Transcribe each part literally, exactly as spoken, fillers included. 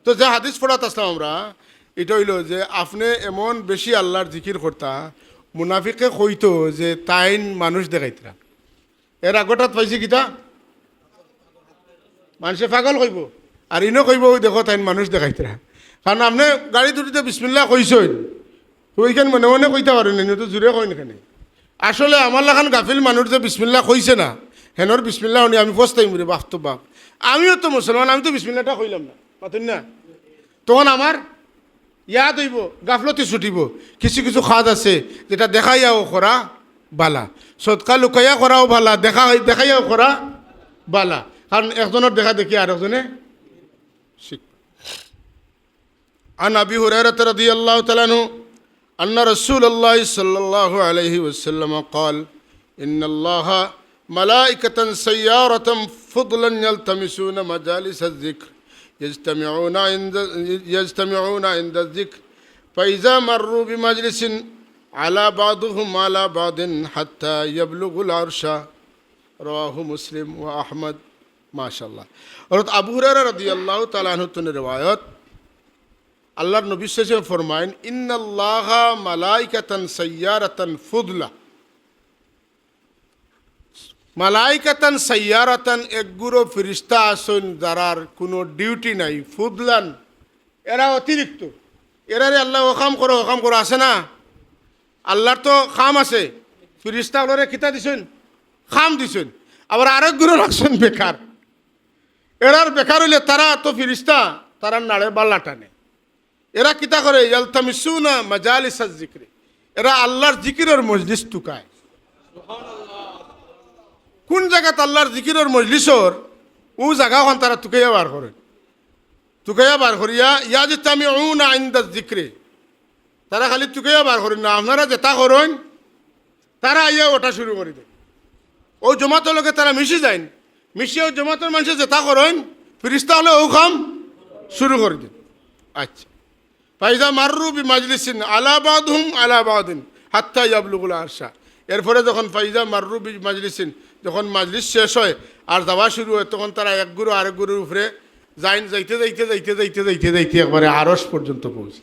তো যে হাদিস পড়াত আসলাম আমরা, ইটা অইলো যে আপনে এমন বেশি আল্লার জিকির করতা, মুনাফিকে কইতো যে তাইন মানুষ দেখাইতরা। এর আগটাত পাইছে কিতা? মানষে পাগল কইবো, আর ইনো কইবো, "ওই দেখো, তাইন মানুষ দেখাইতরা।" কারণ আপনে গাড়িত উঠিতে বিসমিল্লাহ কইছইন, তো ওইখান মনে মনে কইতা পারইন না, ইনো তো জুরে কইন কেনে। আসলে আমার লাখান গাফিল মানুষ যে বিসমিল্লাহ কইছে না, হেনর বিসমিল্লাহ হুনি আমি পস্তাইমু রে বাপ তো বাপ। আমিও তো মুসলমান, আমি তো বিসমিল্লাহটা কইলাম না, মাতইন না। তখন আমার ইয়াদ অইবো, গাফলতি ছুটিবো। কিছু কিছু কাজ আছে যেটা দেখাইয়াও করা বালা, সদকা লুকাইয়া করাও বালা, দেখা, দেখাইয়াও করা বালা। কারণ একজনর দেখা দেখি আর একজনে শিখ। عن أبي هريرة رضي الله تعالى عنه أن رسول الله صلى الله عليه وسلم قال: إن الله ملائكة سيارة فضلا يلتمسون مجالس الذكر يجتمعون عند، يجتمعون عند الذكر فإذا مروا بمجلس علا بعضهم على بعض حتى يبلغوا العرش. رواه مسلم وأحمد. মাশাআল্লাহ। হযরত আবু হুরায়রা রাদিয়াল্লাহু তাআলা আনহু তনে রেওয়ায়ত, আল্লার নবী সাল্লাল্লাহু আলাইহি ওয়াসাল্লাম ফরমাইন, "ইন্নাল্লাহা মালাইকাতান সাইয়ারাতান ফুদলা।" মালাইকাতান সাইয়ারাতান, এক গুরু ফিরিস্তা আছইন, যারার কুনু ডিউটি নাই, ফুদলান, এরা অতিরিক্ত। এরারে আল্লায় ও কাম করো, ও কাম করো, আছে না? আল্লার তো কাম আছে, ফিরিস্তা অকলরে কিতা দিছইন? কাম দিছইন। আবার আরেক গুরু রাখছইন বেকার। এরার বেকার অইলে তারা তো ফিরিস্তা, তারার নাড়ে বাল্লা টানে। এরা কিতা করে? ইয়ালতামিসুনা মাজালিসাজ জিকরি। এরা আল্লার জিকিরর মজলিস তুকায়। কুন জাগাত আল্লার জিকিরর মজলিস অর, অউ জাগা অখান তারা তুকাইয়া বার করে। তুকাইয়া বার করিয়া, ইয়াজতামিউনা ইনদাজ জিকরি। তারা খালি তুকাইয়া বার করইন না, আপনারা যেতা করইন, তারা আইয়া ওটা শুরু করি দেয়। অউ জমাতর লগে তারা মিশি যাইন, মিশিয়া অউ জমাতর মানষে যেতা করইন, ফিরিস্তা অকলে অউ কাম শুরু করি দেইন। আচ্ছা, ফাইজা মাররু বিমাজলিসিন আলা বাদহুম আলা বাদিন হাত্তা ইয়াবলুগুল আরশা। এরপরে যখন ফাইজা মাররু বিমাজলিসিন, যখন মাজলিস শেষ অয় আর যাওয়া শুরু অয়, তখন তারা এক গুরু আরেক গুরুর উপরে যাইন, যাইতে যাইতে যাইতে যাইতে যাইতে যাইতে একবারে আরশ পর্যন্ত পৌঁছে।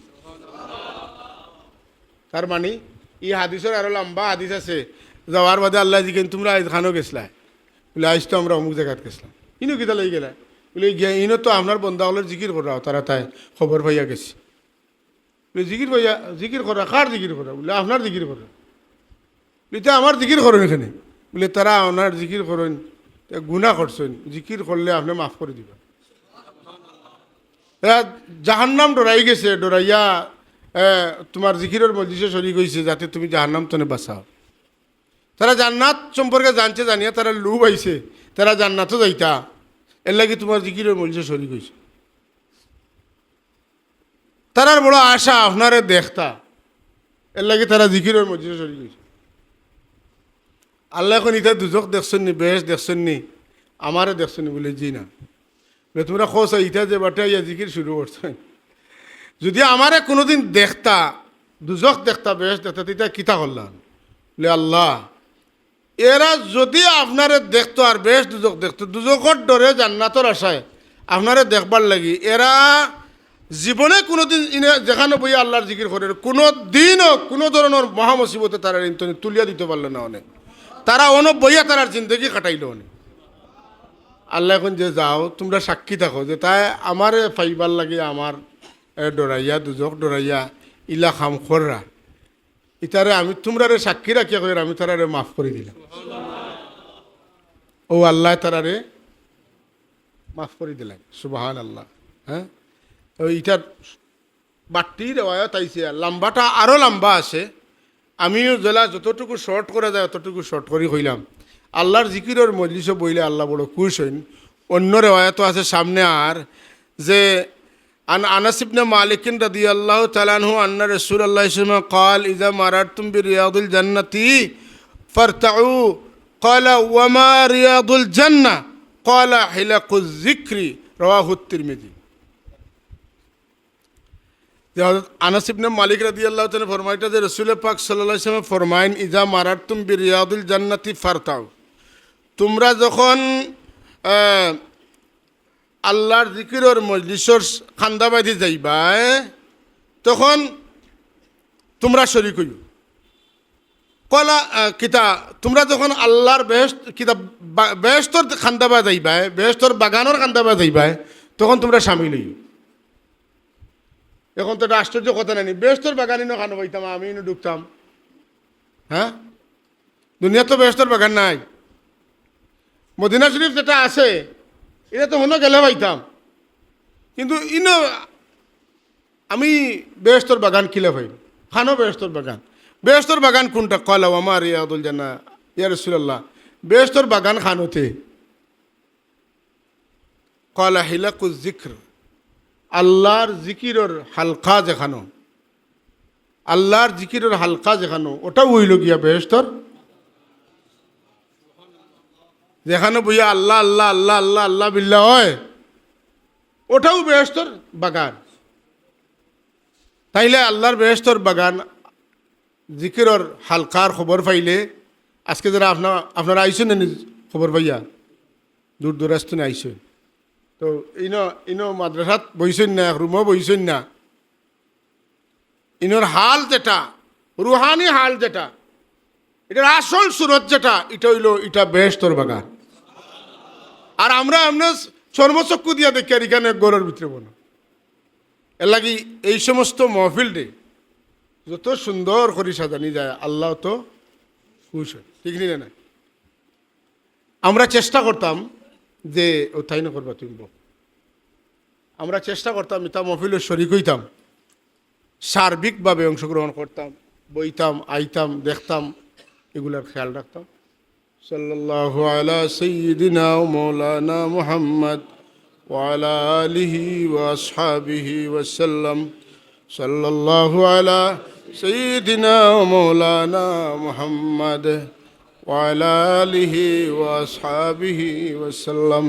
তার মানে, ই হাদিসর আরো লম্বা হাদিস আছে। যাওয়ার বাদে আল্লায় জিকাইন, "তুমরা আইজ কানো গেছলায়?" বুলে, "আইজ তো আমরা অমুক জাগাত গেছলাম।" "ইনো কিতার লাগি গেলায়?" বুলে, "গিয়া ইনো তো আপনার বন্দা অকলর জিকির কররা, তারা তাই খবর পাইয়া গেছে।" বুলে, "জিকির পাইয়া, জিকির কররা, কার জিকির কররা?" বুলে, "আপনার জিকির কররা।" বুলে, "তে আমার জিকির করইন কেনে?" বুলে, "তারা আপনার জিকির করইন, তে গুনা করছইন, জিকির করলে আপনে মাফ করি দিবা।" এরা জাহান্নাম ডরাই গেছে, ডরাইয়া, এ, তুমার জিকিরর মজলিসো শরিক অইছে, যাতে তুমি জাহান্নাম তনে বাঁচাও। তারা জান্নাত সম্পর্কে জানছে, জানিয়া তারার লোভ আইছে, তারা জান্নাতো যাইতা, এরলাগি তুমার জিকিরর মজলিসো শরিক অইছে। তারার বড় আশা আপনারে দেখতা, এরলাগি তারা জিকিরর মজলিসো শরিক অইছে। আল্লায় কইন, "ইতা দুজখ দেখছইন নি, বেহেশত দেখছইন নি, আমারে দেখছইন নি?" বুলে, "জি না।" বুলে, "তুমরা কও চাই, ইতা যে বাটে আইয়া জিকির শুরু করছইন, যুদি আমারে কুনুদিন দেখতা, দুজখ দেখতা, বেহেশত দেখতা, তে ইতা কিতা করলা?" বুলে, "আল্লাহ, এরা যুদি আপনারে দেখতো আর বেহেশত দুজখ দেখতো, দুজখর ডরে জান্নাতর আশায় আপনারে দেখবার লাগি, এরা জীবনে কুনুদিন ইনে যেখানো বইয়া আল্লার জিকির করের, কুনুদিনও কুনু ধরনর মহামুসিবতে তারারে ইন তনে তুলিয়া দিতো পারলো না অনে। তারা অনো বইয়া তারার জিন্দেগি কাটাইলো অনে।" আল্লায় কইন যে, "যাও, তুমরা সাক্ষী থাকো যে তাই আমারে পাইবার লাগি আমার, এ, ডরাইয়া, দুজখ ডরাইয়া ইলা কাম কররা। ইতারে আমি তুমরারে সাক্ষী রাখিয়া কইয়ার আমি তারারে মাফ করি দিলাম।" অউ আল্লায় তারারে মাফ করি দিলাইন। সুবহানাল্লাহ। হ্যাঁ? তো ইটার বাট্টি রেওয়ায়ত আইছে, আর লম্বাটা আরো লম্বা আছে। আমিও যেলা যতটুকু short করা যায়, অতটুকু short করি কইলাম। আল্লার জিকিরর মজলিসো বইলে আল্লা বড় খুশ অইন। অন্য রেওয়ায়তও আছে সামনে আর, যে عن أنس بن مالك رضي الله تعالى عنه أن رسول الله صلى الله عليه وسلم قال: إذا مررتم برياض الجنة فارتعوا. قال: وما رياض الجنة؟ قال: حلق الذكر. رواه الترمذي. যে হযরত আনাস ইবনে মালিক রাদিয়াল্লাহু তাআলা ফরমাইতা যে রাসূল পাক সাল্লাল্লাহু আলাইহি ওয়াসাল্লাম ফরমাইন, "ইজা মারারতুম বিরিয়াদিল জান্নাতি ফারতাউ।" তোমরা যখন, আহ, আল্লার জিকিরর মজলিসর কান্দাবাদি যাইবায়, তখন তুমরা শরিক অইও। কলা, আহ, কিতা, তুমরা যখন আল্লার বেহেশত, কিতা, বা-, বেহেশতর কান্দাবায় যাইবায়, বেহেশতর বাগানর কান্দাবায় যাইবায়, তখন তুমরা শামিল অইও। এখন তো এটা আশ্চর্য কথা নানি, বেহেশতর বাগান ইনো কানো পাইতাম, আমি ইনো ঢুকতাম, হ্যাঁ? দুনিয়াত তো বেহেশতর বাগান নাই। মদিনা শরিফ যেটা আছে, ইটা তো হনো গেলে পাইতাম, কিন্তু ইনো আমি বেহেশতর বাগান কিলা পাইমু? কানো বেহেশতর বাগান? বেহেশতর বাগান কুনটা? ক্বালা ওয়া মা রিয়াদুল জান্নাহ, ইয়া রাসূলুল্লাহ, বেহেশতর বাগান কানোতে? ক্বালা হিলাকুজ যিকর, আল্লার জিকিরর হালকা যেখানো, আল্লার জিকিরর হালকা যেখানো, ওটাউ অইলো গিয়া বেহেশতর। যেখানো বইয়া আল্লাহ, আল্লাহ, আল্লাহ, আল্লাহ, আল্লাহ বিল্লাহ অয়, ওটাউ বেহেশতর বাগান। তাইলে আল্লার বেহেশতর বাগান, জিকিরর হালকার খবর পাইলে, আজকে যারা আপনা-, আপনারা আইছইন না নি খবর পাইয়া, দূর দূরান্ত থনে আইছইন, তো ইনো, ইনো মাদ্রাসাত বইছইন না, এক রুমো বইছইন না, ইনোর হাল যেটা, রুহানি হাল যেটা, ইটার আসল সুরত যেটা, ইটা অইলো, ইটা বেহেশতর বাগান। আর আমরা এমনে চর্মচক্ষু দিয়া দেখিয়ার ইখান এক ঘরর ভিতরে বনো। এরলাগি এই সমস্ত মহফিলরে যত সুন্দর করি সাজানি যায়, আল্লাহ তো খুশ অয়, ঠিক নি না? আমরা চেষ্টা করতাম যে, ও তাই না করবা তুমি বউ। আমরা চেষ্টা করতাম, ইতা মহফিলো শরিক অইতাম, সার্বিকভাবে অংশগ্রহণ করতাম, বইতাম, আইতাম, দেখতাম, ইগুলার খেয়াল রাখতাম। সাল্লাল্লাহু আলা সাইয়্যিদিনা ওয়া মাওলানা মুহাম্মদ ওয়া আলা আলিহি ওয়া আসহাবিহি ওয়া সাল্লাম। সাল্লাল্লাহু আলা সাইয়্যিদিনা ওয়া মাওলানা মুহাম্মদ ওয়া আলা আলিহি ওয়া আসহাবিহি ওয়া সাল্লাম।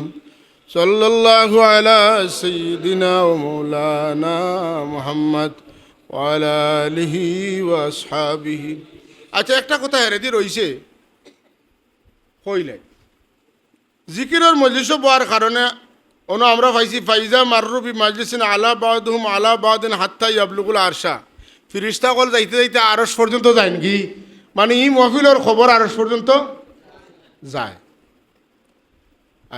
সাল্লাল্লাহু আলা সাইয়্যিদিনা ওয়া মাওলানা মুহাম্মদ ওয়া আলা আলিহি ওয়া আসহাবিহি। আচ্ছা, একটা কথা হেরেদি রইছে, কইলে জিকিরর মজলিসো বওয়ার কারণে অনো আমরা পাইছি, ফাইজা মাররু বি মাজলিসিন আলা বাদুহুম আলা বাদিন হাত্তা ইয়াবলুগুল আরশা। ফিরিস্তা অকল যাইতে যাইতে আরশ পর্যন্ত যাইন গি? মানে, ই মহফিলর খবর আরশ পর্যন্ত যায়।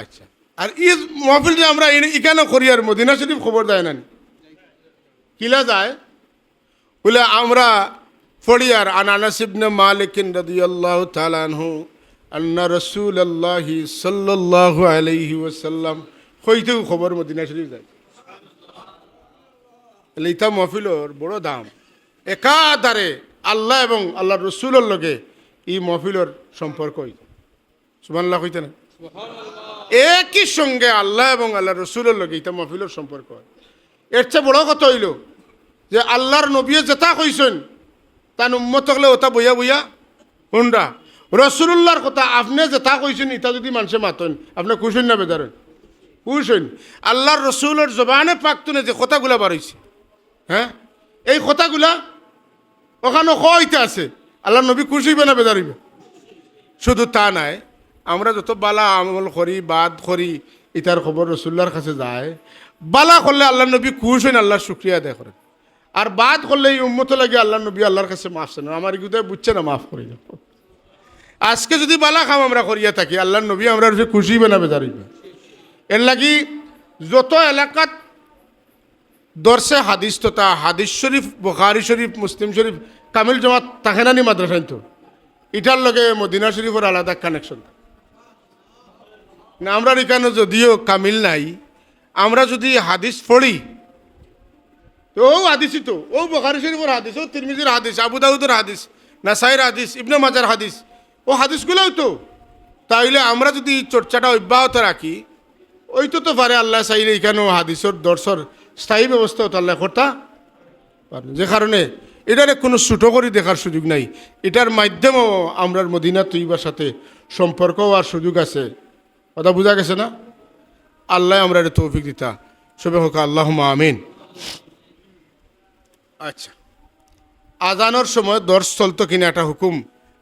আচ্ছা, আর ই মহফিল যে আমরা ইন-, ইখানো করি আর মদিনা শরিফ খবর যায় না নি? কিলা যায়? বলে আমরা পড়ি আর আন আনাস ইবনে মালিকিন রাদিয়াল্লাহু তাআলা আনহু আন্না রাসূলুল্লাহি সাল্লাল্লাহু আলাইহি ওয়াসাল্লাম কইতেউ খবর মদিনা শরিফ যায়। তাইলে ইতা মহফিলর বড় দাম। একাধারে আল্লাহ এবং আল্লাহর রসুলর লগে ই মহফিলর সম্পর্ক অইল। সুবহানাল্লাহ কইতা না? একই সঙ্গে আল্লাহ এবং আল্লাহর রসুলর লগে ইতা মহফিলর সম্পর্ক অয়। এর চেয়ে বড় কথা অইলো যে আল্লাহর নবীয়ে যেতা কইছইন, তান উম্মত অকলে ওতা বইয়া বইয়া হুনরা। রসুলুল্লাহর কথা আপনে যেতা কইছইন, ইতা যুদি মানষে মাতইন, আপনে খুশ অইন না বেজার অইন? খুশ অইন। আল্লাহর রসুলর জবানে পাক থনে যে কথাগুলা বার অইছে, হ্যাঁ, এই কথাগুলা অখানো কইতে আছে, আল্লাহর নবী খুশ অইবা না বেজার অইবা? শুধু তা নায়, আমরা যত বালা আমল করি, বাদ করি, ইতার খবর রসুলুল্লাহর কাছে যায়। বালা করলে আল্লাহর নবী খুশ অইন, আল্লাহর শুকরিয়া আদায় করেন। আর বাদ করলে ই উম্মতর লাগি আল্লাহর নবী আল্লাহর কাছে মাফ চান, আমার ইগুতায় বুঝছে না, মাফ করি দেও। আজকে যুদি বালা কাম আমরা করিয়া থাকি, আল্লাহর নবী আমরার উপরে খুশ অইবা না বেজার অইবা? এর লাগি যত এলাকাত দরসে হাদিস তথা হাদিস শরিফ, বুখারী শরিফ, মুসলিম শরিফ, কামিল জমাত থাকে না নি মাদ্রাসাইন্তো? ইটার লগে মদিনা শরিফর আলাদা connection। না, আমরার ইখানো যুদিও কামিল নাই, আমরা যুদি হাদিস পড়ি, তে অউ হাদিসই তো, অউ বুখারী শরিফর হাদিস, অউ তিরমিজির হাদিস, আবু দাউদর হাদিস, নাসাইর হাদিস, ইবনে মাজার হাদিস, অউ হাদিসগুলাউ তো। তাইলে আমরা যুদি ই চর্চাটা অব্যাহত রাখি, অইতো তো পারে আল্লায় চাইলে ইখানো হাদিসর দরসর স্থায়ী ব্যবস্থা অতা আল্লায় করতা পারইন। যে কারণে ইটারে কুনু ছুটো করি দেখার সুযোগ নাই। ইটার মাধ্যমেও আমরার মদিনা তৈয়বার সাথে সম্পর্ক অওয়ার সুযোগ আছে। কথা বুঝা গেছে না? আল্লায় আমরারে তৌফিক দিতা। সবে কউক্কা আল্লাহুম্মা আমিন। আচ্ছা, আজানর সময় দরস চলতো কিনা একটা হুকুম,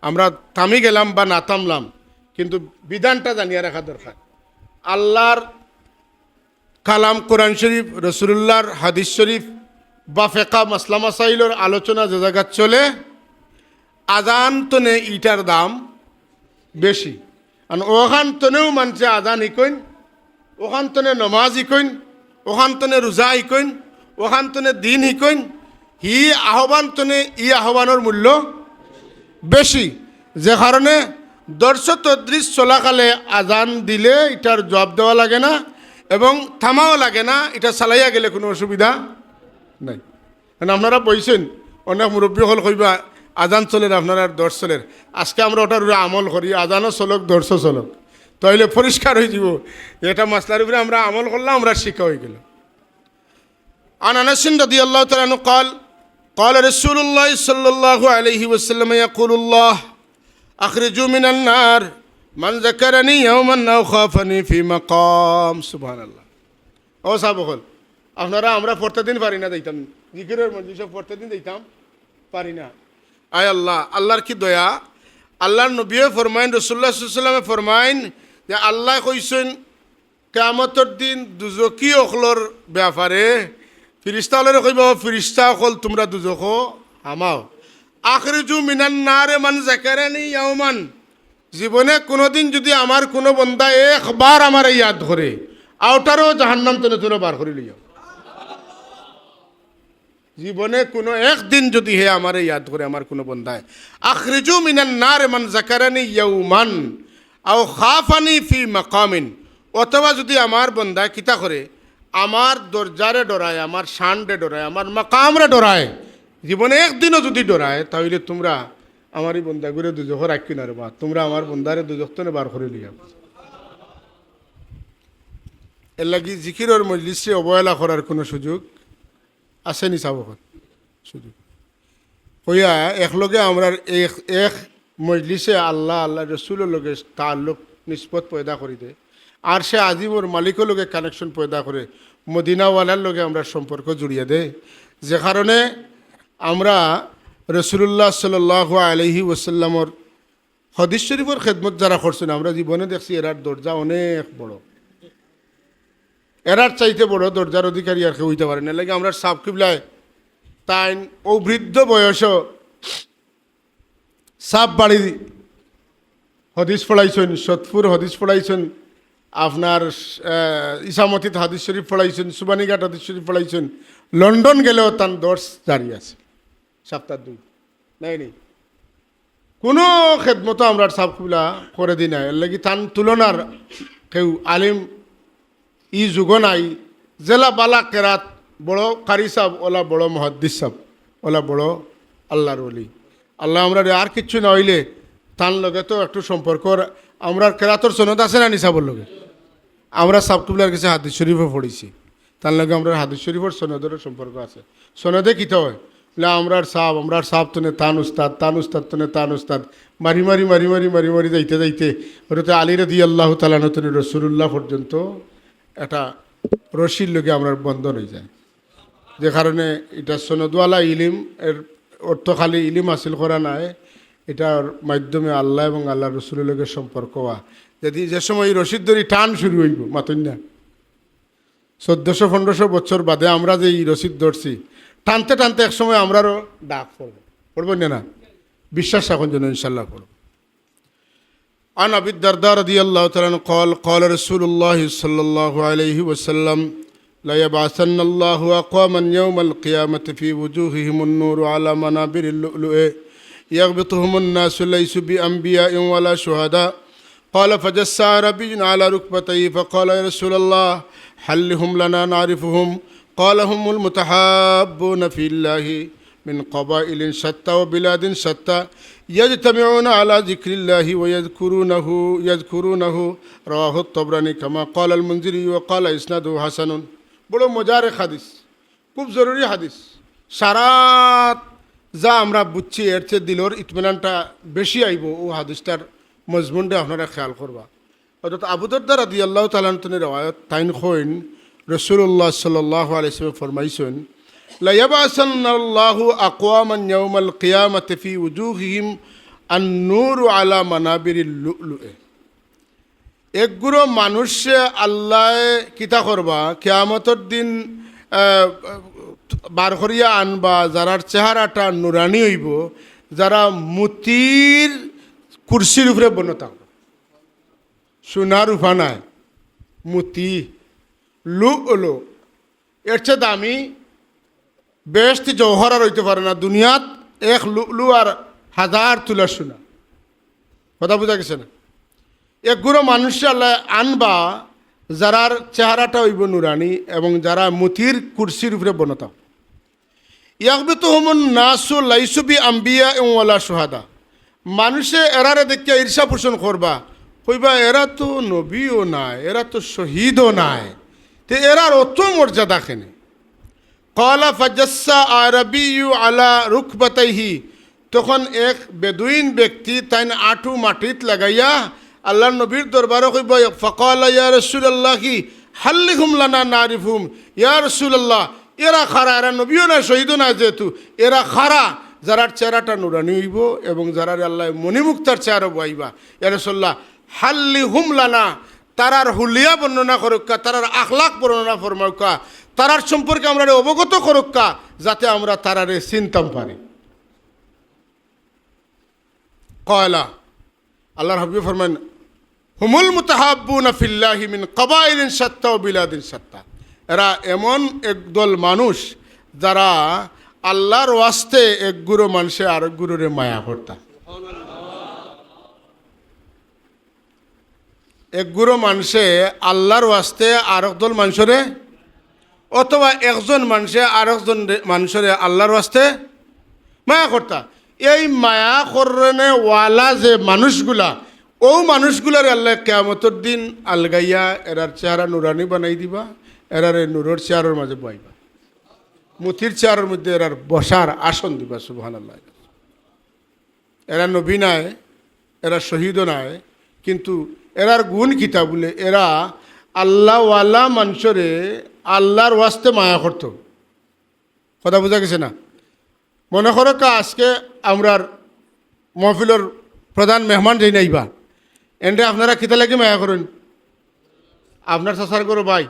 আমরা থামি গেলাম বা না থামলাম, কিন্তু বিধানটা জানিয়া রাখা দরকার। আল্লাহর কালাম কোরআন শরীফ, রসুলুল্লাহর হাদিস শরীফ বা ফেকা মাসলা মাসাইলর আলোচনা যে জাগাত চলে, আজান তনে ইটার দাম বেশি। আর অখান তনেউ মানষে আজান হিকইন, অখান তনে নমাজ হিকইন, অখান তনে রোজা হিকইন, অখান তনে দিন হিকইন, হি আহ্বান তনে ই আহ্বানর মূল্য বেশি। যে কারণে দর্শ তদরিস চলাকালে আজান দিলে ইটার জবাব দেওয়া লাগে না এবং থামাও লাগে না, ইটা চালাইয়া গেলে কোনো অসুবিধা নাই। কারণ আপনারা বইছেন, অনেক মুরব্বী অকল কইবা, "আজান চলের, আপনারার দর্শ চলের।" আজকে আমরা ওটার উপরে আমল করি, আজানও চলক, দর্শ চলক, তাইলে পরিষ্কার অইযিবো। এটা মাসলার উপরে আমরা আমল করলাম, আমরা শিক্ষা অইগেল। عن أنس رضي الله تعالى عنه قال: قال رسول الله صلى الله عليه وسلم: يقول الله: أخرجوا من النار من ذكرني يوما أو خافني في مقام. সুবহানাল্লাহ। ও সাব অকল, আপনারা আমরা প্রত্যেকদিন পারি না যাইতাম, জিকিরর মজলিসো প্রত্যেকদিন যাইতাম পারি না। আয় আল্লাহ, আল্লাহর কি দয়া। আল্লাহর নবীয়ে ফরমাইন, রাসূলুল্লাহ সাল্লাল্লাহু আলাইহি ওয়াসাল্লামে ফরমাইন যে আল্লায় কইছইন, কিয়ামতর দিন দুজখি অকলর ব্যাপারে ফিরিস্তা অকলরে কইবা, "ও ফিরিস্তা অকল, তুমরা দুজখো হামাও।" "আখরিজু মিনান নারে মান যাকারানি ইয়াওমান।" জীবনে কোনোদিন যুদি আমার কোনো বন্দা একবার আমারে ইয়াদ করে, আউটারও জাহান্নাম তনে তুমরা বার করি লইয়াও। জীবনে কোনো একদিন যুদি হে আমারে ইয়াদ করে, আমার কোনো বন্দায়, "আখরিজু মিনান নারে মান যাকারানি ইয়াওমান আও খাফানি ফি মাকামিন", অথবা যুদি আমার বন্দায় কিতা করে, আমার দরজারে ডরায়, আমার শানরে ডরায়, আমার মাকামরে ডরায়, জীবনে একদিনও যুদি ডরায়, তাইলে তুমরা আমার ই বন্দাগুরে দুজখো রাখিও না রে বা, তুমরা আমার বন্দারে দুজখ তনে বার করি লইয়াও। এর লাগি জিকিরর মজলিসে অবহেলা করার কোনো সুযোগ আছে নি সাব অকল? সুযোগ। কইয়া একলগে আমরার এক, এক মজলিসে আল্লাহ, আল্লাহ রসুলর লগে তাল্লুক নিসবত পয়দা করি দে, আরশে আজিমর মালিকর লগে connection পয়দা করে, মদিনাওয়ালার লগে আমরার সম্পর্ক জুড়িয়া দে, যে কারণে আমরা রাসূলুল্লাহ সাল্লাল্লাহু আলাইহি ওয়াসাল্লামর হাদিস শরীফর খেদমত যারা করছইন, আমরা জীবনে দেখছি এরার দরজা অনেক বড়, এরার চাইতে বড় দরজার অধিকারী আর কেউ অইতা পারে না। এর লাগি আমরার সাব কিবলায় তাইন অউ বৃদ্ধ বয়সো সাব বাড়ি হাদিস পড়াইছইন, সতপুর হাদিস পড়াইছইন, আপনার, আহ, ইসামতিত হাদিস শরীফ পড়াইছইন, সুবানীঘাট হাদিস শরীফ পড়াইছইন, লন্ডন গেলেও তান দর্শ জারি আছে সপ্তাহ দুই। নাই নি? কোনো খেদমত আমরার সাব কিবলা করে দি না, এর লাগি তান তুলনার কেউ আলিম ই যুগো নাই। যেলা বালা কেরাত, বড় কারি সাব, ওলা বড় মুহাদ্দিস সাব, ওলা বড় আল্লাহর ওলি। আল্লাহ আমরারে আর কিচ্ছু না অইলে তান লগে তো একটু সম্পর্ক, আমরার কেরাতর সনদ আছে না নি সাবর লগে? আমরা সাব কিবলার গেছে হাদিস শরীফও পড়ছি, তান লগে আমরার হাদিস শরীফর সনদরও সম্পর্ক আছে। সনদে কিতা অয়? বলে, আমরার সাব, আমরার সাব তনে তান উস্তাদ, তান উস্তাদ তনে তান উস্তাদ, মারি মারি, মারি মারি, মারি মারি যাইতে যাইতে হযরতে আলী রাদিয়াল্লাহু তাআলা আনহু তনে রাসূলুল্লাহ পর্যন্ত একটা রশির লগে আমরার বন্ধন অইযায়। যে কারণে ইটা সনদওয়ালা ইলিম, এর অর্থ খালি ইলিম হাসিল করা নায়, ইটার মাধ্যমে আল্লাহ এবং আল্লাহর রসুলর লগে সম্পর্ক অওয়া। যদি যে সময় ই রশির দড়ি টান শুরু অইবো, মাতইন না, চৌদ্দশো পনেরোশো বছর বাদে আমরা যে ই রশির দড়ছি, টানতে টানতে এক সময় আমরারও ডাক পড়বো, পড়বো না, না? বিশ্বাস রাখুন যেন ইনশাল্লাহ পড়বো। عن أبي الدرداء رضي الله تعالى عنه قال: قال رسول الله صلى الله عليه وسلم: ليبعثن الله أقواما يوم القيامة في وجوههم النور على منابر اللؤلؤ يغبطهم الناس ليسوا بأنبياء ولا شهداء. قال: فجس أعرابي على ركبتيه فقال: يا رسول الله، حلهم لنا نعرفهم. قال: هم المتحابون في الله من قبائل شتى وبلاد شتى يجتمعون على ذكر الله ويذكرونه، يذكرونه. رواه الطبراني كما قال المنذري وقال: إسناده حسن. বড় মজার এক হাদিস, খুব জরুরি হাদিস। সারা যা আমরা বুঝছি, এর চেয়ে দিলর ইতমিনানটা বেশি আইবো অউ হাদিসটার মজমুনটা আপনারা খেয়াল করবা। হযরত আবু দরদা রাদিয়াল্লাহু তাআলা আনহু তনে রেওয়ায়ত, তাইন কইন, রাসূলুল্লাহ সাল্লাল্লাহু আলাইহি ওয়াসাল্লাম ফরমাইছইন, "লায়াবআসান্নাল্লাহু আকওয়ামান ইয়াউমাল কিয়ামাতি ফি উজুহিহিম আন-নূরু আলা মানাবিরিল লুলুয়ে।" একগুরু মানুষে আল্লায় কিতা করবা, কিয়ামতর দিন, আহ, বার করিয়া আনবা, যারার চেহারাটা নুরানি অইবো, যারা মতির কুরসির উপরে বনো থাকবো। সোনা রুপা নায়, মতি, লুলু, এর চেয়ে দামি বেহেশতি জওহর আর অইতে পারে না। দুনিয়াত এক লুলু আর হাজার তুলা সোনা। কথা বুঝা গেছে না? একগুরু মানুষে আল্লায় আনবা, যারার চেহারাটা অইবো নুরানি এবং যারা মতির কুরসির উপরে বনতা। ইয়াগবিতুহুমুন নাসু লাইসু বি আম্বিয়া ওয়ালা শুহাদা। মানুষে এরারে দেখিয়া ঈর্ষা পোষণ করবা, কইবা, "এরা তো নবীও নায়, এরা তো শহীদও নায়, তে এরার অত মর্যাদা কেনে?" ক্বালা ফাজাসসা আরাবিয়্যু আলা রুকবাতাইহি। তখন এক বেদুইন ব্যক্তি তাইন আঁটু মাটিত লাগাইয়া আল্লাহর নবীর দরবারো কইবা, ফাকালা, "ইয়া রাসূলুল্লাহি, হাল্লিহুম লানা নারিফুহুম।" ইয়া রাসূলুল্লাহ, এরা কারা? এরা নবীও না, শহীদও না, যেহেতু এরা কারা, যারার চেহারাটা নুরানি অইবো এবং যারারে আল্লায় মণিমুক্তার চেহারা বওয়াইবা। ইয়া রাসূলুল্লাহ, হাল্লিহুম লানা, তারার হুলিয়া বর্ণনা করউক্কা, তারার আখলাক বর্ণনা ফরমাউক্কা, তারার সম্পর্কে আমরারে অবগত করউক্কা, যাতে আমরা তারারে চিনতাম পারি। ক্বালা, আল্লাহর হাবিবে ফরমাইন, "হুমুল মুতাহাব্বুনা ফিল্লাহি মিন কাবাইলিন শাত্তা ওয়া বিলাদিন শাত্তা।" এরা এমন একদল মানুষ, যারা আল্লাহর ওয়াস্তে একগুরু মানুষে আরকগুরুরে মায়া করতা। একগুরু মানুষে আল্লাহর ওয়াস্তে আরক দল মানুষরে, অথবা একজন মানুষে আরকজন রে-, মানুষরে আল্লাহর ওয়াস্তে মায়া করতা। এই মায়া করনে ওয়ালা যে মানুষগুলা, অউ মানুষগুলারে আল্লায় কিয়ামতর দিন আলগাইয়া এরার চেহারা নুরানি বানাই দিবা, এরারে নূরর চেয়ারর মাঝে বওয়াইবা, মতির চেয়ারর মধ্যে এরার বসার আসন দিবা। সুবহানাল্লাহ। এরা নবী নায়, এরা শহীদও নায়, কিন্তু এরার গুণ কিতা বুলে? এরা আল্লাহওয়ালা মানুষরে আল্লাহর ওয়াস্তে মায়া করতো। কথা বুঝা গেছে না? মনে করউক্কা, আজকে আমরার মহফিলর প্রধান মেহমান যেইন আইবা, এনরে আপনারা কিতা লাগি মায়া করইন? আপনার চাচার ঘরর ভাই,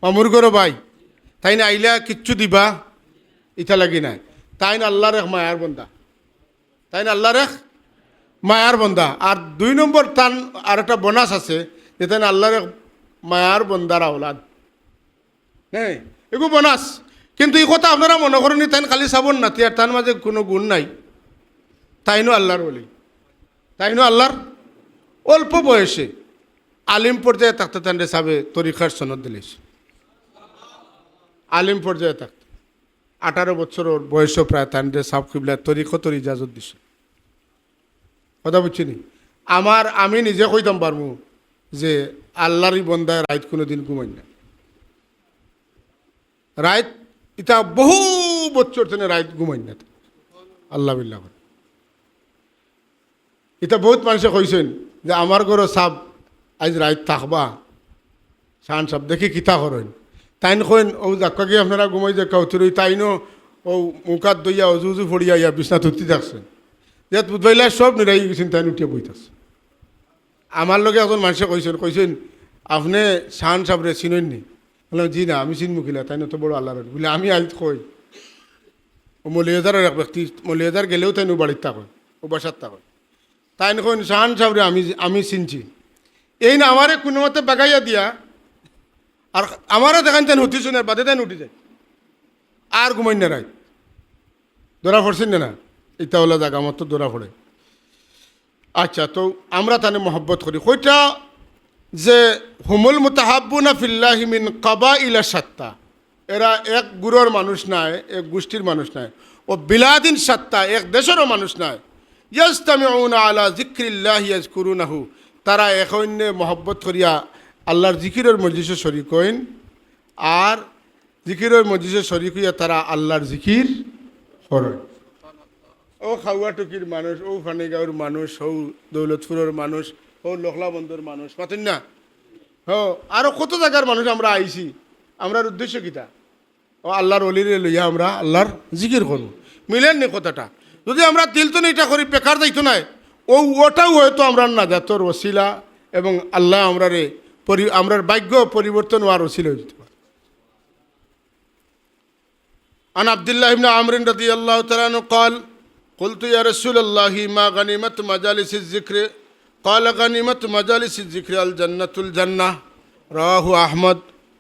মামুর ঘরর ভাই, তাইন আইলা কিচ্ছু দিবা, ইতা লাগি নায়। তাইন আল্লাহর এক মায়ার বন্দা। তাইন আল্লাহর এক মায়ার বন্দা। আর দুই নম্বর তান আর একটা বোনাস আছে, যে তাইন আল্লাহর এক মায়ার বন্দার আওলাদ। হ্যাঁ, এগু বোনাস। কিন্তু ই কথা আপনারা মনো করইন নি, তাইন খালি সাবর নাতি আর তান মাঝে কুনু গুণ নাই। তাইনও আল্লাহর ওলি, তাইনও আল্লাহর। অল্প বয়সে আলিম পর্যায়ে থাকতে তানরে সাবে তরিকার সনদ দিলাইছে। আলিম পর্যায়ে থাকতে আঠারো বছরর বয়সও প্রায় তানরে সাব কিবলায় তরিকতর ইজাজত দিছে। কথা বুঝছইন নি? আমার, আমি নিজে কইতাম পারমু যে আল্লাহর ই বন্দায় রাইত কুনুদিন ঘুমাইন না। রাইত, ইতা বহু বছর থনে রাইত ঘুমাইন না। আল্লাহ বিল্লাহ করে। ইতা বহুত মানষে কইছইন যে আমার ঘরর সাব আইজ রাইত থাকবা, শাহান সাব, দেখি কিতা করইন। তাইন কইন, "অউ যাউক্কা গি আপনারা ঘুমাই যাউক্কা, অতুরই।" তাইনও অউ মুখ আত ধইয়া, অজু উজু পড়িয়া ইয়া বিছনাত উঠি থাকছইন। যেত বুধবাইলা সব নিরাই গেছইন, তাইন উঠিয়া বই থাকছইন। আমার লগে একজন মানষে কইছইন, কইছইন, "আপনে শাহান সাবরে চিনইন নি?" বললাম, "জি না, আমি চিনমু কিলা, তাইন অত বড় আল্লাহর ওলি।" বুলে, "আমি আইজ কই।" অউ মৌলভীবাজারর এক ব্যক্তি, মৌলভীবাজার গেলেও তাইন অউ বাড়িত থাকইন, অউ বাসাত থাকইন। তাইন কইন, "শাহান সাবরে আমি, আমি চিনছি।" এইন আমারে কুনুমতে বাগাইয়া দিয়া, আর আমারে দেখাইন তাইন হুতি শুনে, বাদে তাইন উঠি যায়। আর ঘুমাইন না রাইত। ধরা পড়ছইন না? না, ইতা অলা জাগা মতো ধরা পড়ে। আচ্ছা, তো আমরা তানে মহব্বত করি। কইটা যে, "হুমুল মুতাহাব্বুনা ফিল্লাহি মিন কাবাইলা শাত্তা।" এরা এক গুরুর মানুষ নায়, এক গোষ্ঠীর মানুষ নায়। ও বিলাদিন শাত্তা, এক দেশরও মানুষ নায়। ইয়াজতামিউনা আলা যিকরিল্লাহি ইয়াজকুরুনাহু। তারা এক অইন্যে মহব্বত করিয়া আল্লাহর জিকিরর মজলিসো শরিক অইন। আর জিকিরর মজলিসো শরিক অইয়া তারা আল্লাহর জিকির করইন। অউ খাওয়া টুকির মানুষ, অউ ফানিগাঁওর মানুষ, অউ দৌলতপুরর মানুষ, অউ লখলাবন্দর মানুষ, মাতইন না? হ, আরো কত জাগার মানুষ আমরা আইছি। আমরার উদ্দেশ্য কিতা? অউ আল্লাহর ওলিরে লইয়া আমরা আল্লাহর জিকির করমু। মিলের নি কথাটা? যুদি আমরা দিল থনে ইটা করি, বেকার যাইতো নায়। অউ, অটাউ হয়তো আমরার নাজাতর ওসিলা, এবং আল্লাহ আমরারে পরি-, আমরার ভাগ্য পরিবর্তন অওয়ার উসিলা অইযিতো পারে। عن عبد الله بن عمرو رضي الله تعالى عنه قال: قلت: يا رسول الله، ما غنيمة مجالس الذكر؟ قال: غنيمة مجالس الذكر الجنة الجنة. رواه أحمد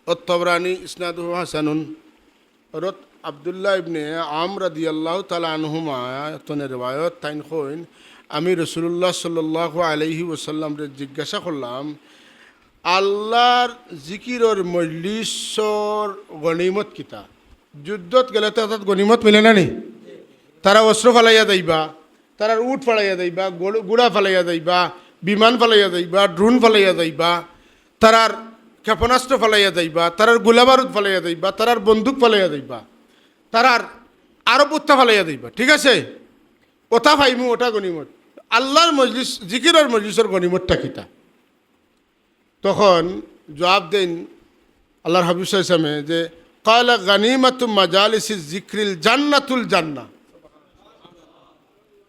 والطبراني، إسناده حسن. হযরত আব্দুল্লাহ ইবনে আমর রাদিয়াল্লাহু তাআলা আনহুমা তনে রেওয়ায়ত, তাইন কইন, আমি রাসূলুল্লাহ সাল্লাল্লাহু আলাইহি ওয়াসাল্লামরে জিজ্ঞাসা করলাম, আল্লাহর জিকিরর মজলিসর গনিমত কিতা? যুদ্ধত গেলে তো অর্থাৎ গনিমত মিলে না নি? তারা অস্ত্র ফালাইয়া যাইবা, তারার উট ফালাইয়া যাইবা, গোল-, ঘোড়া ফালাইয়া যাইবা, বিমান ফালাইয়া যাইবা, ড্রোন ফালাইয়া যাইবা, তারার ক্ষেপণাস্ত্র ফালাইয়া যাইবা, তারার গোলাবারুদ ফালাইয়া যাইবা, তারার বন্দুক ফালাইয়া যাইবা, তারার আরব উত্তা ফালাইয়া যাইবা, ঠিক আছে? ওটা পাইমু, ওটা গনিমত। আল্লাহর মজলিস, জিকিরর মজলিসর গনিমতটা কিতা? তখন জবাব দেন আল্লাহর হাবিব সাল্লাল্লাহু আলাইহি ওয়াসাল্লামে যে, "কালা গানিমাতু মাজালিসি জিকরিল জান্নাতুল জান্নাহ।"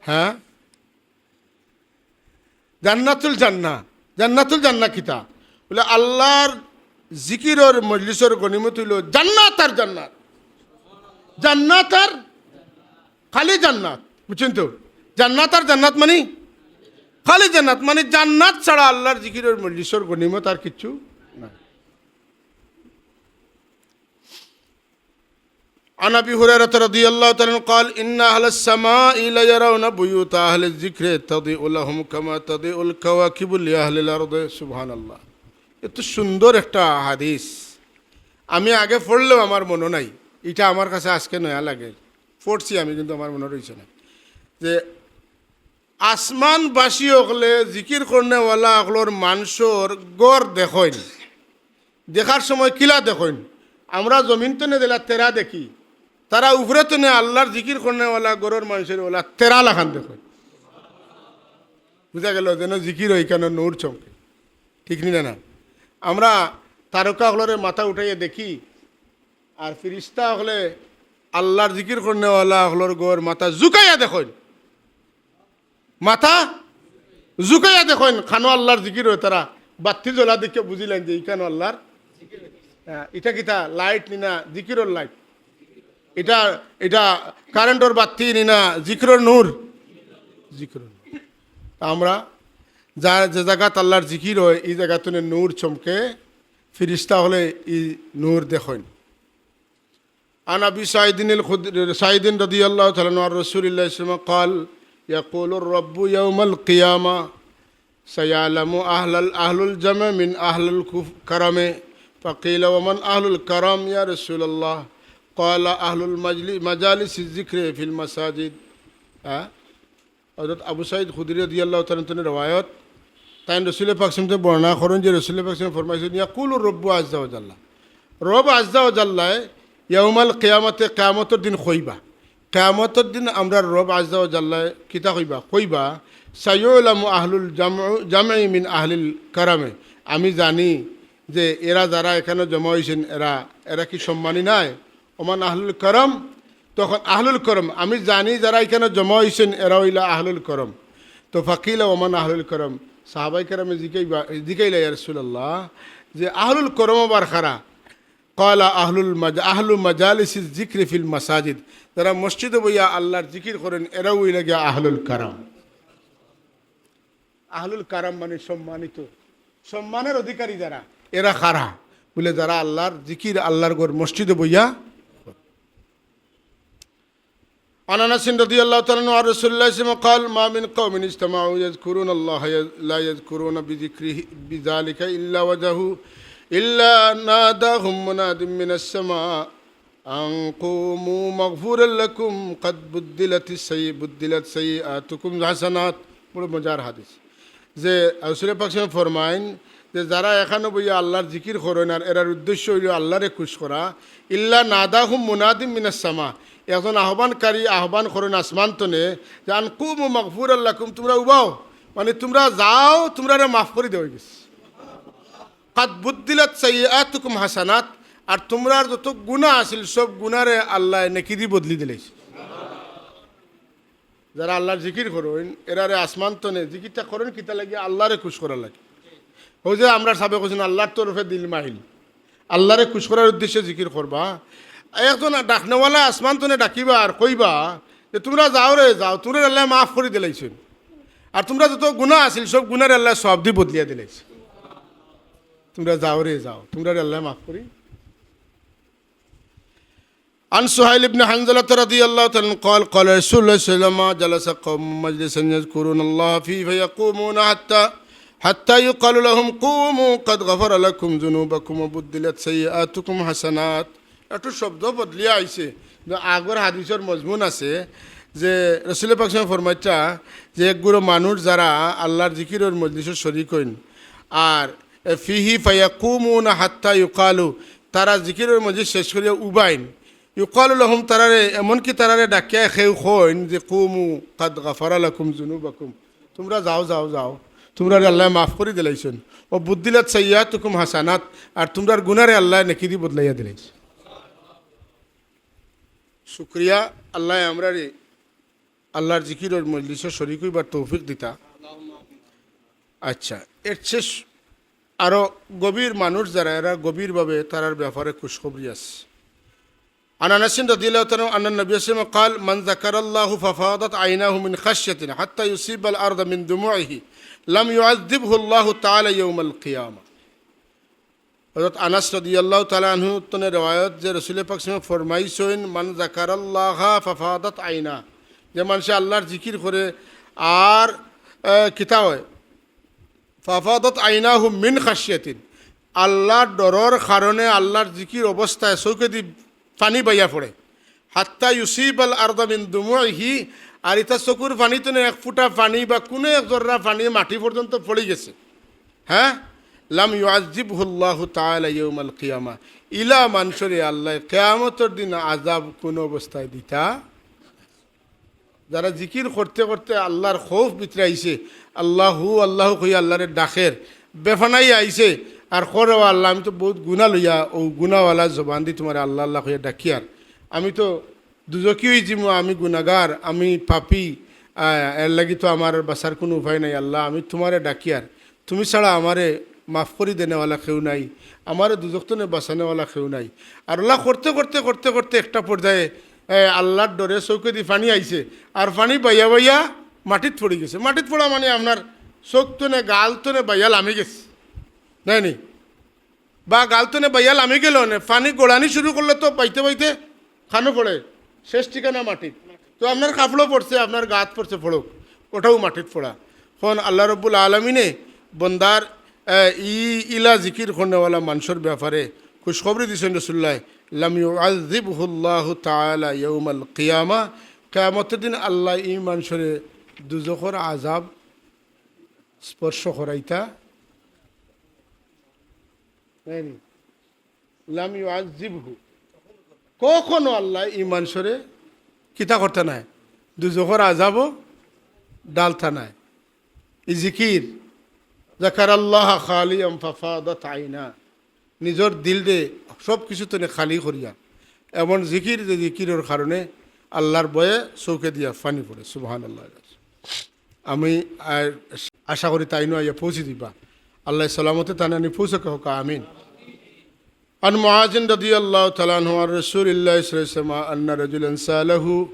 হ্যাঁ, জান্নাতুল জান্নাহ। জান্নাতুল জান্নাহ কিতা? বলে, আল্লাহর জিকিরর মজলিসর গনিমত অইলো জান্নাত আর জান্নাত। জান্নাত আর খালি জান্নাত, বুঝছেন তো? জান্নাত আর জান্নাত মানে খালি জান্নাত, মানে জান্নাত ছাড়া আল্লাহর জিকিরর মজলিসর গনিমত আর কিচ্ছু নাই। عن أبي هريرة رضي الله تعالى عنه قال: إن أهل السماء ليرون بيوت أهل الذكر تضيء لهم كما تضيء الكواكب لأهل الأرض. সুবহানাল্লাহ। এত সুন্দর একটা হাদিস। আমি আগে পড়লেও আমার মনো নাই, ইটা আমার কাছে আজকে নয়া লাগে। পড়ছি আমি, কিন্তু আমার মনো রইছে না। যে আসমানবাসী অকলে জিকির করনেওয়ালা অকলর মানষর ঘর দেখইন, দেখার সময় কিলা দেখইন? আমরা জমিন তনে যেলা তেরা দেখি, তারা উপরে তনে আল্লাহর জিকির করনেওয়ালা ঘরর মানষর অলা তেরা লাখান দেখইন। বুঝা গেল যেন জিকির অয় ইখানো নূর চমকে, ঠিক নি না? না, আমরা তারকা অকলরে মাথা উঠাইয়া দেখি, আর ফিরিস্তা অকলে আল্লাহর জিকির করনেওয়ালা অকলর ঘর মাথা ঝুকাইয়া দেখইন, মাথা ঝুকাইয়া দেখইন, খানো আল্লাহর জিকির অয়। তারা বাত্তি জ্বলা দেখিয়া বুঝিলাইন যে ইখানো আল্লাহর। হ্যাঁ, ইটা কিতা? লাইট নি না, জিকিরর লাইট। ইটা, ইটা কারেন্টর বাত্তি নি না, জিকিরর নূর। জিকিরর নূর। তা আমরা যা, যে জাগাত আল্লাহর জিকির অয়, ই জাগাত তনে নূর চমকে, ফিরিস্তা অকলে ই নূর দেখইন। عن أبي سعيد الخدري، سعيد رضي الله تعالى عنه عن رسول الله صلى الله عليه وسلم قال: يقول الرب يوم القيامة: سيعلم أهل ال-، أهل الجمع من أهل الكف-، الكرم. فقيل: ومن أهل الكرم يا رسول الله؟ قال: أهل المجل-، مجالس الذكر في المساجد. হ্যাঁ? হযরত আবু সাঈদ খুদরি রাদিয়াল্লাহু তাআলা আনহু তনে রেওয়ায়ত, তাইন রাসূল পাক সাল্লাল্লাহু আলাইহি ওয়াসাল্লাম বর্ণনা করইন যে রাসূল পাক সাল্লাল্লাহু আলাইহি ওয়াসাল্লাম ফরমাইছইন, ইয়াকুলুর রব্বু আজ্জা ওয়া জাল্লা, রব আজ্জা ওয়া জাল্লায় ইয়াউমাল কিয়ামতে, কিয়ামতর দিন কইবা, কিয়ামতর দিন আমরার রব আজ্জা ওয়া জাল্লায় কিতা কইবা? কইবা, সায়ুলামু আহলুল জামউ-, জামই মিন আহলিল কারামে। আমি জানি যে এরা যারা এখানো জমা অইছইন, এরা, এরা কি সম্মানী নায়? ওমান আহলুল করম, তখন আহলুল করম, আমি জানি যারা এখানো জমা অইছইন, এরা অইলা আহলুল করম। তো ফাকিলা ওমান আহলুল করম, সাহাবায়ে কেরামে জিকাইবা-, জিকাইলা, ইয়া রাসূলুল্লাহ, যে আহলুল করম আবার কারা? ক্বালা আহলুল মাজ-, আহলু মাজালিসিজ জিকরি ফিল মাসাজিদ, যারা মসজিদো বইয়া আল্লাহর জিকির করইন, এরাউ অইলা গিয়া আহলুল করম। আহলুল কারাম মানে সম্মানিত, সম্মানের অধিকারী যারা, এরা কারা? বলে, যারা আল্লাহর জিকির, আল্লাহর ঘর মসজিদো বইয়া। عن أنس رضي الله تعالى عنه عن رسول الله صلى الله عليه وسلم قال: ما من قوم اجتمعوا يذكرون الله يز-، لا يذكرون بذكره، بذلك إلا وجهه، إلا ناداهم مناد من السماء أن قوموا مغفورا لكم قد بدلت السيئ-، بدلت سيئاتكم حسنات. বড় মজার হাদিস। যে রাসূল পাক সাল্লাল্লাহু আলাইহি ওয়াসাল্লাম ফরমাইন যে যারা এখানো বইয়া আল্লাহর জিকির করইন আর এরার উদ্দেশ্য অইলো আল্লাহরে খুশ করা, ইল্লা নাদাহুম মুনাদিম মিনাস সামা, একজন আহ্বানকারী আহ্বান করইন আসমান তনে যে আন কুমু মাগফুরাল লাকুম, তুমরা উবাও, মানে তুমরা যাও, তুমরারে মাফ করি দেওয়া অইগেছে। কাদ বুদ্দিলাত সাইয়্যাতুকুম হাসানাত, আর তুমরার যত গুনাহ আছিল, সব গুনারে আল্লায় নেকিদি বদলি দিলাইছে। যারা আল্লাহর জিকির করইন, এরারে আসমান তনে জিকিরটা করইন কিতা লাগি? আল্লাহরে খুশ করার লাগি। অউ যে আমরার সাবে কইছইন, আল্লার তরফে দিল মাইল, আল্লারে খুশ করার উদ্দেশ্যে জিকির করবা। একজন ডাকনেওয়ালা আসমান তনে ডাকিবা আর কইবা যে, "তুমরা যাও রে যাও, তুমরারে আল্লায় মাফ করি দিলাইছইন। আর তুমরার যত গুনা আছিল, সব গুনারে আল্লায় সওয়াব দি বদলিয়া দিলাইছইন। তুমরা যাও রে যাও, তুমরারে আল্লায় মাফ করি।" عن سهيل بن حنظلة رضي الله تعالى عنه قال: قال رسول الله صلى الله عليه وسلم: جلس قوم مجلسا يذكرون الله فيه فيقومون حتى، حتى يقال لهم: قوموا قد غفر لكم ذنوبكم وبدلت سيئاتكم حسنات. একটু শব্দ বদলিয়া আইছে, কিন্তু আগর হাদিসর মজমুন আছে যে রসুল পাক সাল্লাল্লাহু আলাইহি ওয়াসাল্লাম ফরমাইতা যে এক গুরু মানুষ যারা আল্লার জিকিরর মজলিসো শরিক অইন, আর এ, فيه فيقومون حتى يقال, তারা জিকিরর মজলিস শেষ করিয়া উবাইন। يقال لهم, তারারে, এমনকি তারারে ডাকিয়া কেউ কইন যে, قوموا قد غفر لكم ذنوبكم, তুমরা যাও, যাও, যাও, তুমরারে আল্লায় মাফ করি দিলাইছইন। وبدلت سيئاتكم حسنات, আর তুমরার গুনারে আল্লায় নেকি দি বদলাইয়া দিলাইছইন। শুকরিয়া, আল্লায় আমরারে আল্লার জিকিরর মজলিসো শরিক অইবার তৌফিক দিতা। আচ্ছা, এর শেষ আরো গভীর মানুষ যারা, এরা গভীরভাবে তারার ব্যাপারে খুশখবরি আছে। عن أنس رضي الله تعالى عنه أن النبي صلى الله عليه وسلم قال: من ذكر الله ففاضت عيناه من خشية حتى يصيب الأرض من دموعه لم يعذبه الله تعالى يوم القيامة. হযরত আনাস রাদিয়াল্লাহু তাআলা আনহু তনে রেওয়ায়ত যে রসুল পাক সাল্লাল্লাহু আলাইহি ওয়াসাল্লাম ফরমাইছইন, "মান যাকারাল্লাহা ফাফাদাত আইনা", যে মানষে আল্লার জিকির করে আর, আহ, কিতা অয়, ফাফাদাত আইনাহু মিন খাশিয়াতিন, আল্লার ডরর কারণে আল্লার জিকির অবস্থায় চউখেদি পানি বাইয়া পড়ে। হাত্তা ইউসিবাল আরদা মিন দুমুইহি, আর ইতা চকুর পানি তনে এক ফুটা পানি বা কুনু এক জর্রা পানি মাটি পর্যন্ত পড়ি গেছে। হ্যাঁ, লাম ইউআযযিবহুল্লাহু তাআলা ইয়াউমাল কিয়ামা, ইলা মানষরে আল্লায় কিয়ামতর দিন আযাব কুনু অবস্থায় দিতা। যারা জিকির করতে করতে আল্লার খৌফ ভিতরে আইছে, আল্লাহু আল্লাহু কইয়া আল্লারে ডাকের, বেফানাই আইছে, আর কর, "ও আল্লাহ, আমি তো বউত গুনা লইয়া, অউ গুনাওয়ালা জবান দি তুমারে আল্লাহ আল্লাহ কইয়া ডাকিয়ার, আমি তো দুজখি অইযিমু, আমি গুনাগার, আমি পাপী, আহ, এরলাগি তো আমার বাঁচার কুনু উপায় নাই। আল্লাহ, আমি তুমারে ডাকিয়ার, তুমি ছাড়া আমারে মাফ করি দেনেওয়ালা কেউ নাই, আমারে দুজখ তনে বাঁচানেওয়ালা কেউ নাই।" আর অলা করতে করতে করতে করতে একটা পর্যায়ে, এ, আল্লার ডরে চউখেদি পানি আইছে, আর পানি বাইয়া বাইয়া মাটিত পড়ি গেছে। মাটিত পড়া মানে আপনার চউখ তনে, গাল তনে বাইয়া লামি গেছে, নায় নি? বা গাল তনে বাইয়া লামি গেল নে, পানি গড়ানি শুরু করলে তো বাইতে বাইতে কানো পড়ে, শেষ ঠিকানা মাটিত। তো আপনার কাপড়ো পড়ছে, আপনার গাত পড়ছে, পড়ুক, ওটাও মাটিত পড়া। অখন আল্লাহ রব্বুল আলামিনে বন্দার, এ, ই, ইলা জিকির করনেওয়ালা মানষর ব্যাপারে খুশখবরি দিছইন রাসুলুল্লায়, "লাম ইউআযযিবহুল্লাহু তাআলা ইয়াউমাল কিয়ামা", কিয়ামতর দিন আল্লায় ই মানষরে দুজখর আযাব স্পর্শ করাইতা নায় নি। লাম ইউআযযিবহু। কখনো আল্লায় ই মানষরে কিতা করতা নায়, দুজখর আযাবো ডালতা নায়। ই জিকির, যাকারাল্লাহা খালিয়ান ফাফাদাত আইনা, নিজর দিলরে সব কিছু তনে খালি করিয়া, এমন জিকির যে জিকিরর কারণে আল্লার ভয়ে চউখেদিয়া পানি পড়ে। সুবহানাল্লাহ। আমি, আহ, আশা করি তাইনও আইয়া পৌঁছি দিবা। আল্লায় সালামতে তানে আনি পৌঁছাউক্কা, আমিন। عن معاذ رضي الله تعالى عنه عن رسول الله صلى الله عليه وسلم أن رجلا سأله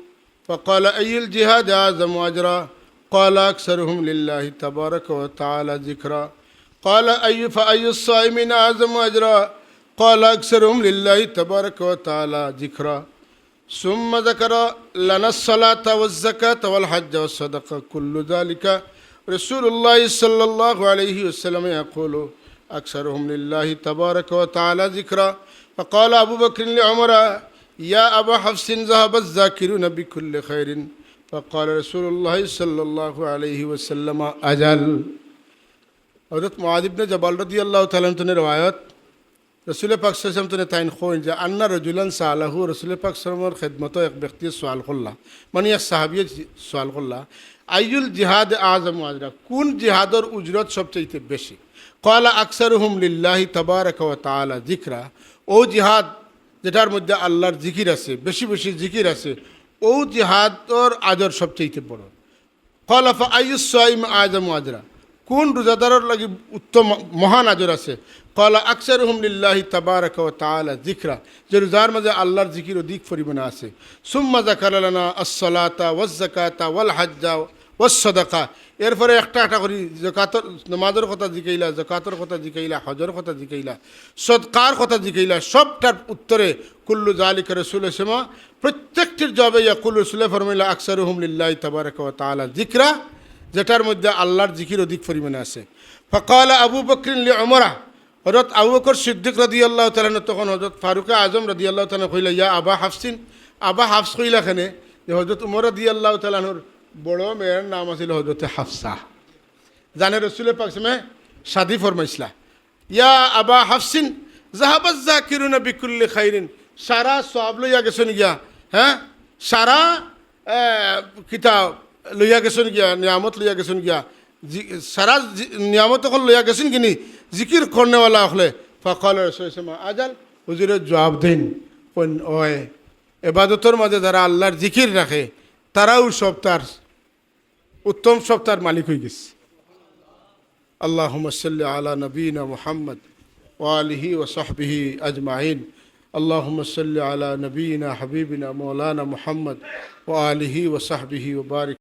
فقال: أي الجهاد أعظم أجرا؟ قال: أكثرهم لله تبارك وتعالى ذكرا. قال: أي، فأي الصائمين أعظم أجرا؟ قال: أكثرهم لله تبارك وتعالى ذكرا. ثم ذكر لنا الصلاة والزكاة والحج والصدقة، كل ذلك رسول الله صلى الله عليه وسلم يقول: أكثرهم لله تبارك وتعالى ذكرا. فقال أبو بكر لعمر: يا أبا حفص، ذهب الذاكرون بكل خير. فقال رسول الله صلى الله عليه وسلم: أجل. হযরত মুআয ইবনে জাবাল রাদিয়াল্লাহু তাআলা আনহু তনে রেওয়ায়ত, রাসুলে পাক সাল্লাল্লাহু আলাইহি ওয়াসাল্লাম তনে তাইন কইন যে, আন্না রাজুলান সাআলাহু, রাসুলে পাক সাল্লাল্লাহু আলাইহি ওয়াসাল্লামর খেদমতো এক ব্যক্তিয়ে সওয়াল করলা, মানে এক সাহাবিয়ে সওয়াল করলা, আইয়ুল জিহাদে আ'জামু আজরা, কুন জিহাদর উজরত সবচাইতে বেশি? ক্বালা আকসারুহুম লিল্লাহি তাবারাকা ওয়া তাআলা যিকরা, অউ জিহাদ যেটার মধ্যে আল্লাহর জিকির আছে, বেশি বেশি জিকির আছে, অউ জিহাদর আজর সবচাইতে বড়। ক্বালা ফা আইয়ুস সাইম আ'জামু আজরা, কোন রোজাদারর লাগি উত্তম মহান আজর আছে? ক্বালা আকসারুহুম লিল্লাহি তাবারাকা ওয়া তাআলা যিকরা, যে রোজার মাঝে আল্লাহর জিকির অধিক পরিমাণে আছে। সুম্মা যাকারা লানা আস-সালাতা ওয়াজ-যাকাতা ওয়াল হাজ্জা ওয়াস-সাদাকা। এরপরে একটা একটা করি জাকাতর, নামাজর কথা জিকাইলা, জাকাতর কথা জিকাইলা, হজর কথা জিকাইলা, সদকার কথা জিকাইলা, সবটার উত্তরে কুল্লু যালিকা রাসূল ইসলাম, প্রত্যেকটির জবাবে ইয়াকুল রাসূলে ফরমাইলা আকসারুহুম লিল্লাহি তাবারাকা ওয়া তাআলা যিকরা, যেটার মধ্যে আল্লাহর জিকির অধিক পরিমাণে আছে। ফাকালা আবু বকরিন লি উমরা, হযরত আবু বকর সিদ্দিক রাদিয়াল্লাহু তাআলা আনহু তখন হযরত ফারুকে আজম রাদিয়াল্লাহু তাআলা আনহু কইলা, ইয়া আবা হাফসিন, আবা হাফস কইলা কেনে যে হযরত উমর রাদিয়াল্লাহু তাআলা আনহুর বড় মেয়ের নাম আছিল হযরতে হাফসা, জানে রসুলে পাক সামে শাদি ফরমাইছিলা। ইয়া আবা হাফসিন, যাহাবাজ জাকিরুনা বিকুল্লি খাইরিন, সারা সওয়াব লইয়া গেছইন গিয়া, হ্যাঁ, সারা, আহ, কিতা লইয়া গেছইন গিয়া, নিয়ামত লইয়া গেছইন গিয়া, জি-, সারা জি-, নিয়ামত অকল লইয়া গেছইন গিনি, জিকির করনেওয়ালা অকলে। ফাকাল রাসূল সাল্লাল্লাহু আলাইহি ওয়াসাল্লাম, আজাল, হুজুরে জবাব দেইন, কইন, ওই, এবাদতর মাঝে যারা আল্লাহর জিকির রাখে, তারাও সব তার উত্তম সব তার মালিক হয়ে গেছে। আল্লাহুম্মা সাল্লি আলা নবীনা মুহাম্মদ ওয়া আলিহি ওয়া সাহবিহি আজমাইন। আল্লাহুম্মা সাল্লি আলা নবীনা হাবিবিনা মাওলানা মুহাম্মদ ওয়া আলিহি ওয়া সাহবিহি ওয়া বারিক